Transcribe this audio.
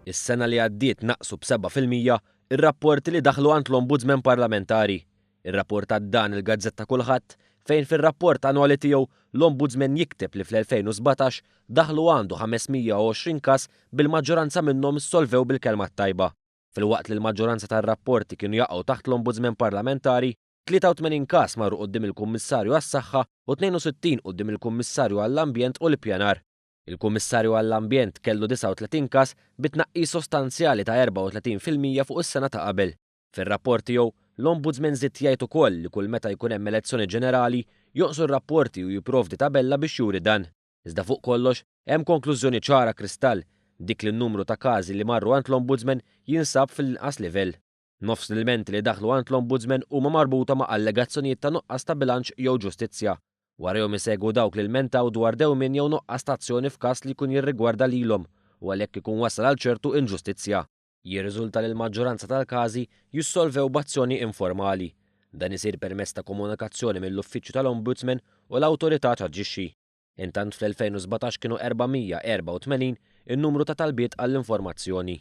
Is-sena li għaddiet naqsu b'7% ir-rapporti li daħlu għand l-Ombudsman Parlamentari. Irrapportat dan il-gazzetta Kulħadd fejn fir-rapport annwali tiegħu l-Ombudsman jikteb li fl-2017 daħlu għandu 520 każ bil-maġġoranza minnhom issolvew bil-kelma t-tajba. Filwaqt li l-maġġoranza tar-rapporti kienu jaqgħu taħt l-Ombudsman Parlamentari, 83 każ marru quddiem il-Kummissarju għas-Saħħa u 62 quddiem il-Kummissarju għall-Ambjent u l-Ippjanar. Il-Kummissarju għall-Ambjent kellu 39 każ bi tnaqqis sostanzjali ta' 34% fuq is-sena ta' qabel. Fir-rapport tiegħu, l-Ombudsman żied jgħid ukoll li kull meta jkun hemm elezzjoni ġenerali, jonqsu r-rapporti u jipprovdi tabella biex juri dan. Iżda fuq kollox, hemm konklużjoni ċara kristall, dik li n-numru ta' każi li marru għand l-Ombudsman jinsab fl-inqas livell. Nofs l-ilmenti li daħlu għand l-Ombudsman huma marbuta ma' allegazzjonijiet ta' nuqqas ta' bilanċ jew ġustizzja. Warajhom isegwu dawk li lmentaw dwar dewmien jew nuqqas ta' azzjoni f'każ li jkun jirrigwarda lilhom u għalhekk ikun wassal għal ċertu inġustizzja. Jirriżulta li l-maġġoranza tal-każi jissolvew b'azzjoni informali. Dan isir permezz ta' komunikazzjoni mill-Uffiċċju tal-Ombudsman u l-awtorità taġixxi. Intant fl-2017 kienu 484 in-numru ta' talbiet għall-informazzjoni.